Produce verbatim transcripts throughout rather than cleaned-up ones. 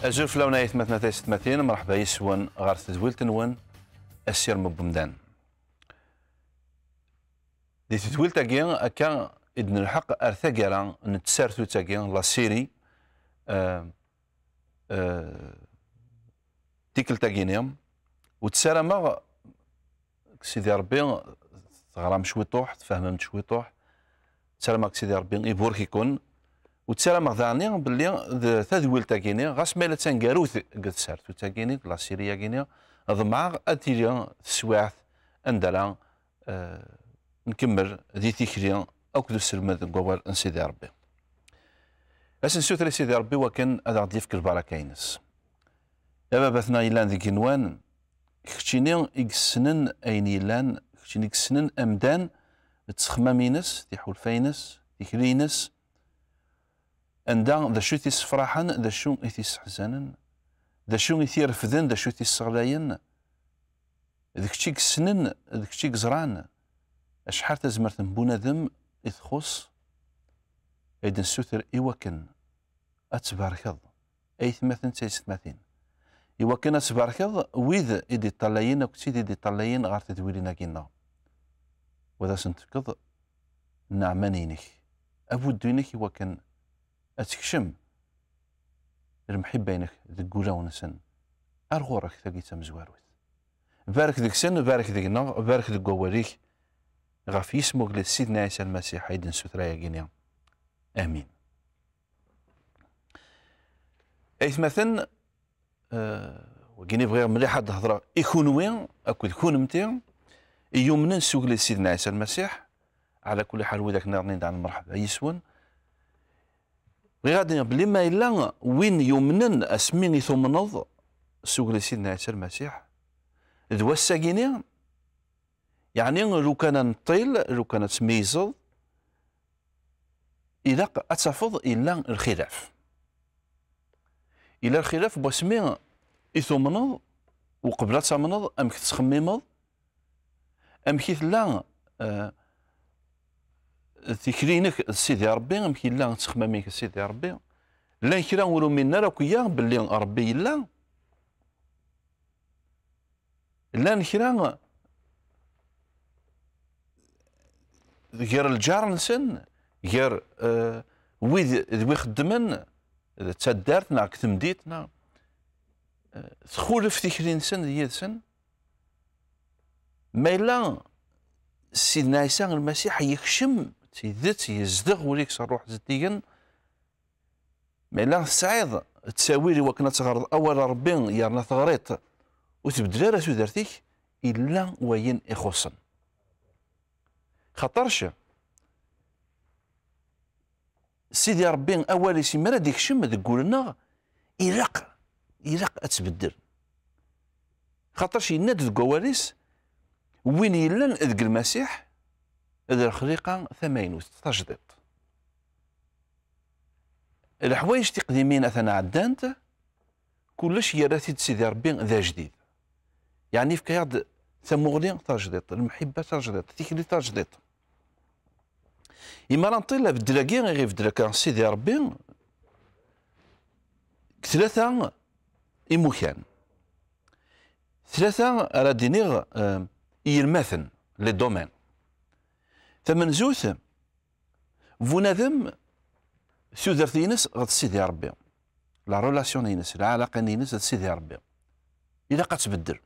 Azul fell-awen ay atmaten, ay tsetmatin, mreḥba yes-wen ɣer tedwilt-nwen Asirem n wemdan. Di tedwilt-agi akka i d-nelḥeq ar taggara n tsertut-agi, la série, euh, euh, tikkelt-agi-ni, u ttarmeɣ deg Sidi Ṛebbi teɣram cwiṭuḥ, tfehmem-d cwiṭuḥ. Ttarmeɣ deg Sidi Ṛebbi iburek-iken. U ttarmeɣ daɣni belli d tadwilt-agi-ni, ɣas ma yella d taneggarut deg tsertut-agi-ni, deg la série-agi-ni, ḍemɛeɣ ad tili teswiɛt anda ara, eh, nkemmel di tikli akked uselmed deg wawal n Sidi Ṛebbi. Ad s-nessuter i Sidi Ṛebbi wakken ad aɣ-d-yefk lbaraka-ines. A Baba-tneɣ yellan deg igenwan, keččini i yessnen ayen yellan, keččini i yessnen amdan d ttexmam-ines, tiḥulfa-ines, tikli-ines, anda d acu i t-issefraḥen, d acu i t-isseḥzanen, d acu i t-irefden, d acu i t-isseɣlayen. D kečč i yessnen, d kečč i yeẓran acḥal tazmert n bunadem i txuṣṣ, ay d-nessuter i wakken ad tbarkeḍ aytmaten d taysetmatin, i wakken ad tbarkeḍ wid i d-iṭṭalayen akked tid i d-iṭṭalayen ɣer tedwilin-agi-nneɣ, u ad asen-tefkeḍ nneɛma-inek, abuddu-inek, i wakken ad tekcem lemḥibba-inek deg wulawen-nsen. Ar ɣur-k, tagi d tamezwarut. Barek deg-sen, barek deg-neɣ, barek deg wawal-ik, ɣef yisem ugellid Sidna Ɛisa Lmasiḥ ay d-nessuter ayagi-ni. Amin. Aytmaten, eh, wagini bɣiɣ mliḥ ad d-hedreɣ i kunwi akked kunemti i yumnen s ugellid Sidna Ɛisa Lmasiḥ, ɛla kulli ḥal widak nniḍen i d-ɛan mreḥba yis-wen. Bɣiɣ ad d-iniɣ belli ma yella win yumnen asmi i tumneḍ s ugellid Sidna Ɛisa Lmasiḥ, d wass-agi-ni, yeɛni lukan ad neṭṭil, lukan ad tmeyyzeḍ, ilaq ad tafeḍ yella lxilaf. Yella lxilaf n wasmi i tumneḍ, uqbel ad tamneḍ, amek tettxemmimeḍ, amek i tella, eh, tikli-inek d Sidi Ṛebbi, amek yella ttexmam-ik d Sidi Ṛebbi. Llan kra ur uminen ara akk iya belli Ṛebbi yella. Llan kra gar lǧar-nsen, gar, eh, wid d wi xeddmen, d taddart neɣ deg temdint, neɣ, eh, txulef tikli-nsen d yid-sen. Ma yella Sidna Ɛisa Lmasiḥ yekcem d tidet, yezdeɣ ul-ik s Ṛṛuḥ Zeddigen, ma yella tesɛiḍ ttawil i wakken ad teɣreḍ awal n Ṛebbi yerna teɣriḍ ur tbeddel ara tudert-ik, yella wayen ixuṣṣen. Xaṭerc Sidi Ṛebbi awal-is imi ara d-ikcem deg wul-nneɣ, ilaq, ilaq ad tbeddel. Xaṭerc yenna-d deg wawal-is, win yellan deg Lmasiḥ d lexliqa tamaynut, tajdiṭ. Leḥwayeǧ tiqdimin atan ɛeddant, kullec yerra-t-id Sidi Ṛebbi d ajdid. Yeɛni yefka-yaɣ-d tamuɣli tajdiṭ, lemḥibba tajdiṭ, tikli tajdiṭ. Imi ara nṭil abeddel-agi i ɣ-ibeddel akka Sidi Ṛebbi, deg tlata imukan. Tlata ara d-iniɣ, eh, iyelmaten, les domaines. Tamenzut, bunadem, tudert-ines ɣer Sidi Ṛebbi, la relation-ines, lɛalaqa-ines d Sidi Ṛebbi, ilaq ad tbeddel.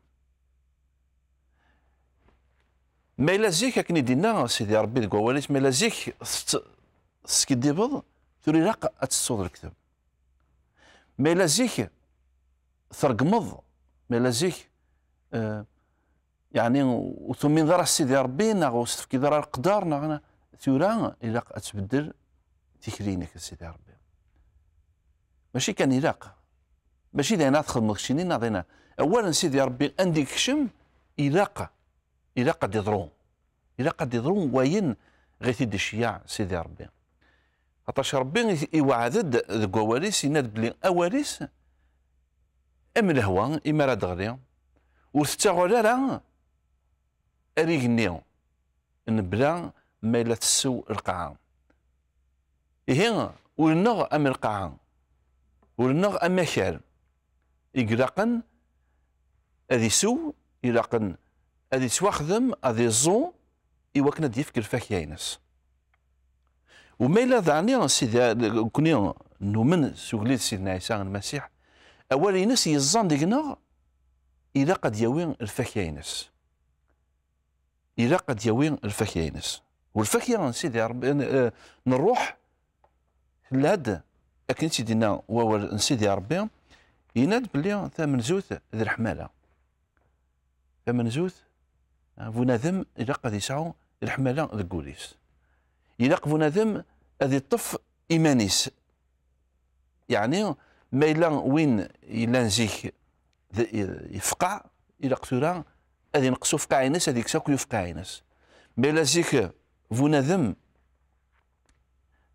Ma yella zik, akken i d-inna Sidi Ṛebbi deg wawal-is, ma yella zik tett-, teskiddibeḍ, tura ilaq ad tettuḍ lekdeb. Ma yella zik tṛeggmeḍ, ma yella zik, eh, yeɛni ur tumineḍ ara s Sidi Ṛebbi, neɣ ur s-tefkiḍ ara leqder, neɣ, neɣ, tura ilaq ad tbeddel tikli-inek s Sidi Ṛebbi. Mačči kan ilaq, mačči d ayen ara txedmeḍ keččini, neɣ d ayen ara, awal n Sidi Ṛebbi anda i yekcem, ilaq, ilaq ad iḍru. Ilaq ad iḍru wayen ɣi t-id-iceyyeɛ Sidi Ṛebbi. Aṭac Ṛebbi i, iweɛɛed-d deg wawal-is, yenna-d belli awal-is am lehwa imi ara d-teɣli, ur tettaɣal ara ar igenni, mebla ma yella tessew lqaɛa. Ihi, ul-nneɣ am lqaɛa, ul-nneɣ am akal. i ilaqen ad isew, ilaqen ad ittwaxdem, ad iẓu, i wakken ad d-yefk lfakya-ines. U ma yella daɣni, Sidi, nekni numen s ugellid Sidna Ɛisa Lmasiḥ, awal-ines yeẓẓan deg-neɣ, ilaq ad d-yawi lfakya-ines. Ilaq ad d-yawi lfakya-ines. U lfakya n Sidi Ṛebbi, n, eh, n ṛṛuḥ, tella-d, akken i tt-id-yenna wawal n Sidi Ṛebbi, yenna-d belli tamenzut d leḥmala. Tamenzut, ah, bunadem ilaq ad yesɛu leḥmala deg wul-is. Ilaq bunadem ad iṭṭef iman-is. Yeɛni, ma yella win yellan zik d, yefqeɛ, ilaq tura ad inqes ufqaɛ-ines, ad ikkes akk ufqaɛ-ines. Ma yella zik bunadem,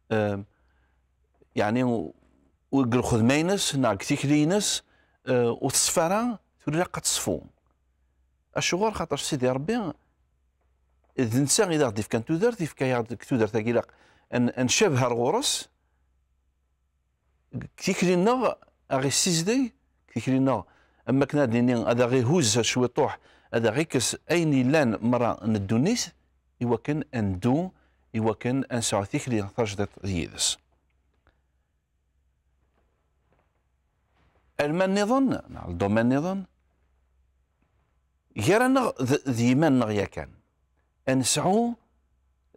eh, yeɛni, u-, deg lxedma-ines neɣ deg tikli-ines, eh, ur teṣfa ara, tura ilaq ad teṣfu. Acuɣer? Xaṭer Sidi Ṛebbi d netta i d aɣ-d-ifkan tudert, yefka-yaɣ-d deg tudert-agi, ilaq ad n-, ad ncabeh ar ɣur-s, deg tikli-nneɣ a ɣ-issizdeg, deg tikli-nneɣ, am wakken ad nini, ad aɣ-ihuzz cwiṭuḥ, ad aɣ-ikkes ayen yellan merra n ddunit, i wakken ad neddu, i wakken ad nesɛu tikli tajdiṭ d yid-s. Alma nniḍen, neɣ ldomen nniḍen, gar-aneɣ d, d yiman-nneɣ yakan. Ad nesɛu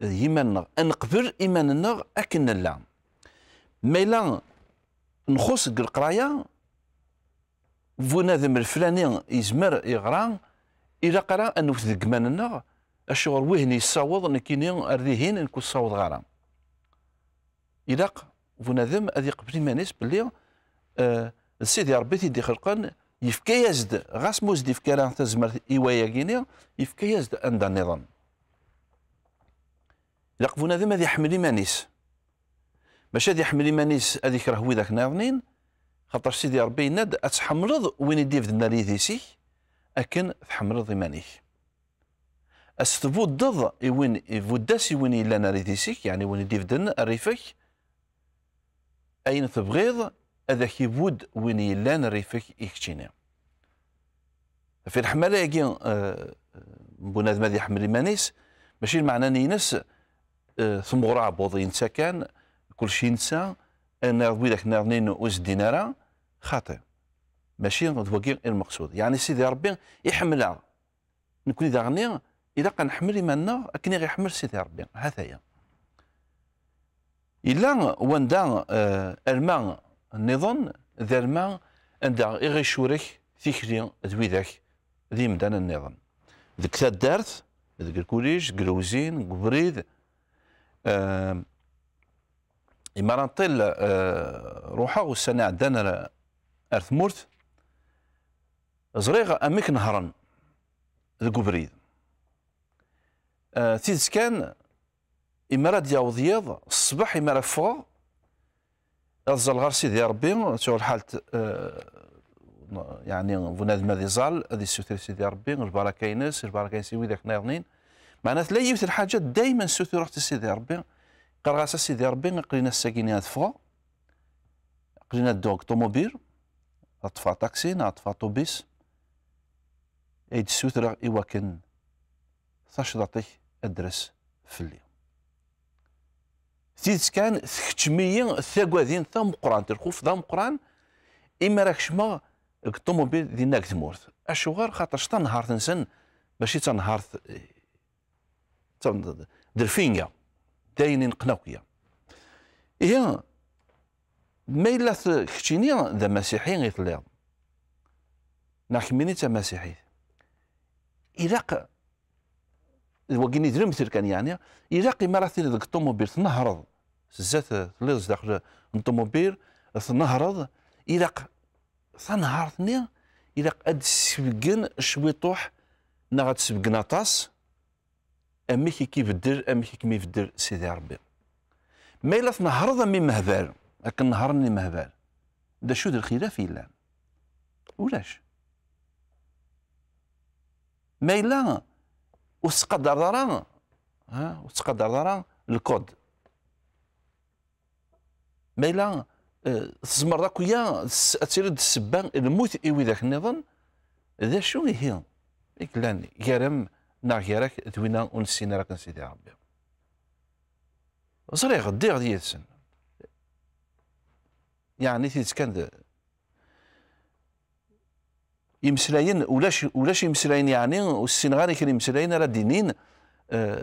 d yiman-nneɣ, ad neqbel iman-nneɣ akken nella. Ma yella nxuṣ deg leqraya, bunadem leflani yezmer yeɣra, ilaq ara ad newwet deg iman-nneɣ, acuɣer wihin yessaweḍ, nekkini ar dihin, nekk ur ssawḍeɣ ara. Ilaq bunadem ad iqbel iman-is belli, eh, d Sidi Ṛebbi i t-id-ixelqen, yefka-yas-d, ɣas ma ur s-d-ifka ara tazmert i wayagi-ni, yefka-yas-d anda nniḍen. Ilaq bunadem ad iḥemmel iman-is. Maca ad iḥemmel iman-is, ad ikreh widak nniḍnin, xaṭer Sidi Ṛebbi yenna-d, ad tḥemmleḍ win i d-ibedden ar yidis-ik akken tḥemmleḍ iman-ik. Ad s-tbuddeḍ i win, ibudd-as i win yellan ar yidis-ik, yeɛni win i d-ibedden rrif-ik, ayen tebɣiḍ ad ak-ibudd win yellan rrif-ik i keččini. Ɣef leḥmala-agi, eh, n bunadem ad iḥemmel iman-is, mačči lmeɛna-nni-ines, eh, temɣer aɛebbuḍ i netta kan, kulci i netta, ayen widak nniḍen ur s-ddin ara, xaṭi. Mačči d wagi i lmeqsud. Yeɛni Sidi Ṛebbi iḥemmel-aɣ. Nekni daɣen ilaq ad nḥemmel iman-nneɣ akken i ɣ-iḥemmel Sidi Ṛebbi. Hataya. Yella wanda, eh, alma nniḍen, d alma anda i ɣ-icurek tikli d widak d yimdanen nniḍen. Deg taddart, deg lkuliǧ, deg lewzin, deg ubrid, eh, imi ara nṭil, eh, ruḥeɣ ussan iɛeddan ar, ar tmurt, ẓriɣ amek nehhren deg ubrid. Eh, tidet kan, imi ara d-yaweḍ yiḍ, ṣṣbeḥ imi ara ffɣeɣ, ad ẓẓalleɣ ɣer Sidi Ṛebbi, tuɣ lḥalt, eh, yeɛni bunadem ad iẓall, ad issuter i Sidi Ṛebbi lbaraka-ines, lbaraka-ines i widak nniḍnin. Meɛna tella yiwet n lḥaǧa dayma ssutureɣ-tt i Sidi Ṛebbi, qqareɣ-as: "A Sidi Ṛebbi, aql-in ass-agi-nni ad ffɣeɣ, aql-in ad dduɣ deg ṭumubil, ad ṭṭfeɣ aṭaksi neɣ ad ṭṭfeɣ aṭubis, ay d-ssutreɣ i wakken tacḍaṭ-ik ad d-tres fell-i." Tidet kan, tkeččem-iyi tagadin tameqqrant, lxuf d ameqqran, imi ara kecmeɣ deg ṭumubil dinna deg tmurt. Acuɣer? Xaṭer tanhart-nsen mačči d tanhart, eh, d tan-, d lfinga, d ayen ineqqen akk ya. Ihi, ma yella t-, keččini d amasiḥi i telliḍ, neɣ kemmini d tamasiḥit, ilaq, d wagini d lemtel kan, yeɛni, ilaq imi ara tiliḍ deg ṭumubil, tnehreḍ, s zdat, telliḍ sdaxel n ṭumubil, tnehreḍ, ilaq tanhart-nni, ilaq ad d-sbeggen cwiṭuḥ, neɣ ad d-sbeggen aṭas, amek i k-ibeddel, amek i kem-ibeddel Sidi Ṛebbi. Ma yella tnehreḍ am imehbal, akken nehṛen imehbal, d acu d lxilaf yellan? Ulac. Ma yella ur tettqadareḍ ara, ha, ur tettqadareḍ ara lkuḍ. Ma yella eh, tzemreḍ akk ya s-, ad tiliḍ d ssebba n lmut i widak nniḍen. D acu ihi i yellan gar-am neɣ gar-ak d winna ur nessin ara akken Sidi Ṛebbi? Ẓriɣ, ddiɣ yid-sen. Yeɛni tidet kan d imeslayen, ulac, ulac imeslayen, yeɛni ur ssineɣ ara kra imeslayen ara d-inin, eh,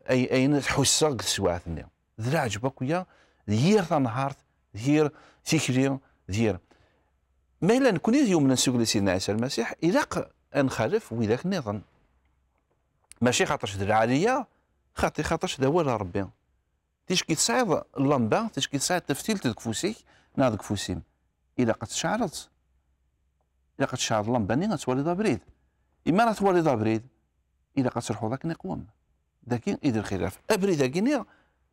ay-, ayen ḥusseɣ deg teswiɛt-nni. D leɛǧeb akk ya, d yir tanhart, d yir tikli, d yir. Ma yella nekni d yumnen s ugellid Sidna Ɛisa Lmasiḥ, ilaq ad nxalef widak nniḍen. Mačči xaṭerc d lɛaliya, xaṭi xaṭerc d awal n Ṛebbi. Ticki tesɛiḍ llamba, ticki tesɛiḍ taftilt deg ufus-ik neɣ deg ufus-im. Ilaq ad tceɛleḍ. Ilaq ad tceɛleḍ llamba-nni, ad twaliḍ abrid. Imi ara twaliḍ abrid, ilaq ad truḥeḍ akken iqwem. Dagi i d lxilaf. Abrid-agi-nni,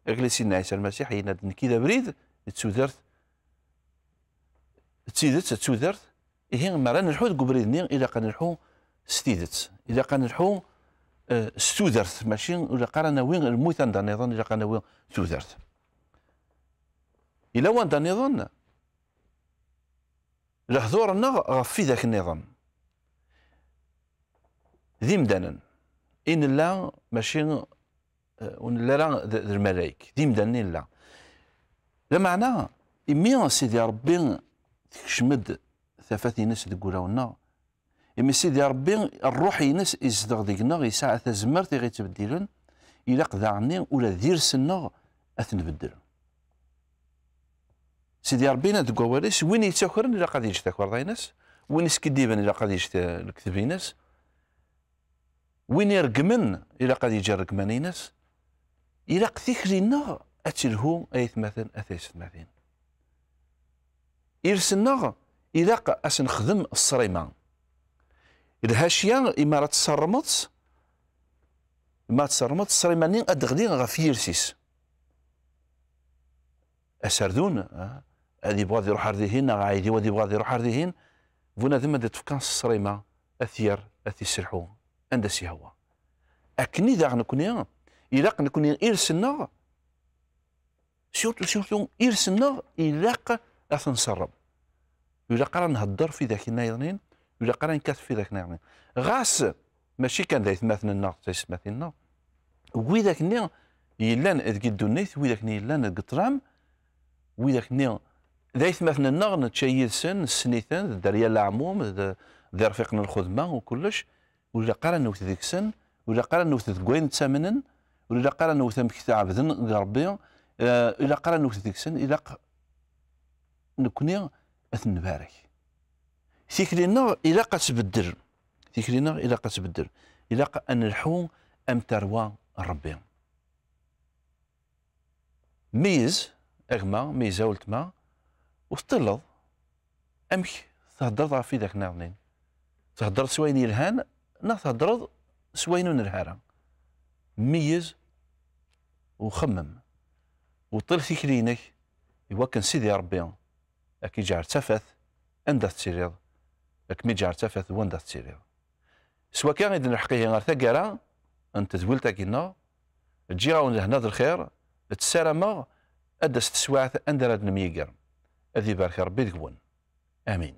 agellid Sidna Ɛisa Lmasiḥ yenna-d, nekk i d abrid, d tudert, d tidet, d tudert. Ihi, mi ara nelḥu deg ubrid-nni, ilaq ad nelḥu s tidet. Ilaq ad nelḥu, eh, s tudert, mačči ur ilaq ara nawi lmut anda nniḍen, ilaq ad nawi tudert. Yella wanda nniḍen, lehdur-nneɣ ɣef widak nniḍen. D imdanen i nella, mačči, eh, ur nelli ara d, d lmalayek, d imdanen i nella. Lameɛna, imi Sidi Ṛebbi tekcem-d tafat-ines deg wulawen-nneɣ, imi Sidi Ṛebbi, ṛṛuḥ-ines izdeɣ deg-neɣ, yesɛa tazmert i ɣ-ittbeddilen, ilaq daɣen ula d irs-nneɣ ad t-nbeddel. Sidi Ṛebbi yenna deg wawal-is, win yettakren ilaq ad yeǧǧ takerḍa-ines, win iskiddiben ilaq ad yeǧǧ ta-, lekdeb-ines, win ireggmen ilaq ad yeǧǧ rregman-ines. Ilaq tikli-nneɣ ad telhu, ay atmaten, a taysetmatin. Irs-nneɣ ilaq ad s-nexdem ṣṣrima. Lhacya, imi ara tṣerrmeḍ, imi ara tṣerrmeḍ, ṣṣrima-nni ad d-teɣli ɣef yirs-is. Aserdun, ah, ad yebɣu ad iruḥ ar dihin, neɣ aɛidiw ad yebɣu ad iruḥ ar dihin, bunadem ad d-tefka s ṣṣrima, ad t-yerr, ad t-isselḥu anda s-yehwa. Akken i daɣ nekni, ilaq nekni irs-nneɣ, surtout, surtout irs-nneɣ, ilaq ad t-nṣerrem. Ur ilaq ara nhedder f widak-nniḍen, ur ilaq ara nekkat f widak-nniḍen. Ɣas mačči kan d aytmaten-nneɣ d taysetmatin-nneɣ, widak-nni yellan deg ddunit, widak-nni yellan deg ṭṭlam, widak-nni d aytmaten-nneɣ, nečča yid-sen, nessen-iten, d dderya n leɛmum, d, d irfiqen n lxedma u kullec, ur ilaq ara newwet deg-sen, ur ilaq ara newwet deg wayen ttamnen, ur ilaq ara newwet amek tɛebden deg Ṛebbi, eh, ur ilaq ara newwet deg-sen, ilaq nekni ad ten-nbarek. Tikli-nneɣ ilaq ad tbeddel. Tikli-nneɣ ilaq ad tbeddel. Ilaq ad nelḥu am tarwa n Ṛebbi. Meyyez a gma, meyyez a weltma, u teṭṭileḍ amek theddreḍ ɣef widak nniḍen. Theddreḍ s wayen yelhan neɣ theddreḍ s wayen ur nelhi ara? Meyyez u xemmem. U ṭṭil tikli-inek i wakken Sidi Ṛebbi ad k-iǧɛel d tafat anda tettiliḍ, ad kem-iǧɛel d tafat wanda tettiliḍ. S wakka i d-nelḥeq ihi ɣer taggara n tedwilt-agi-nneɣ. Ǧǧiɣ-awen lehna d lxir, ssarameɣ ad d-tas teswiɛt anda ara d-nemyiger. Ad ibarek Ṛebbi deg-wen. Amin.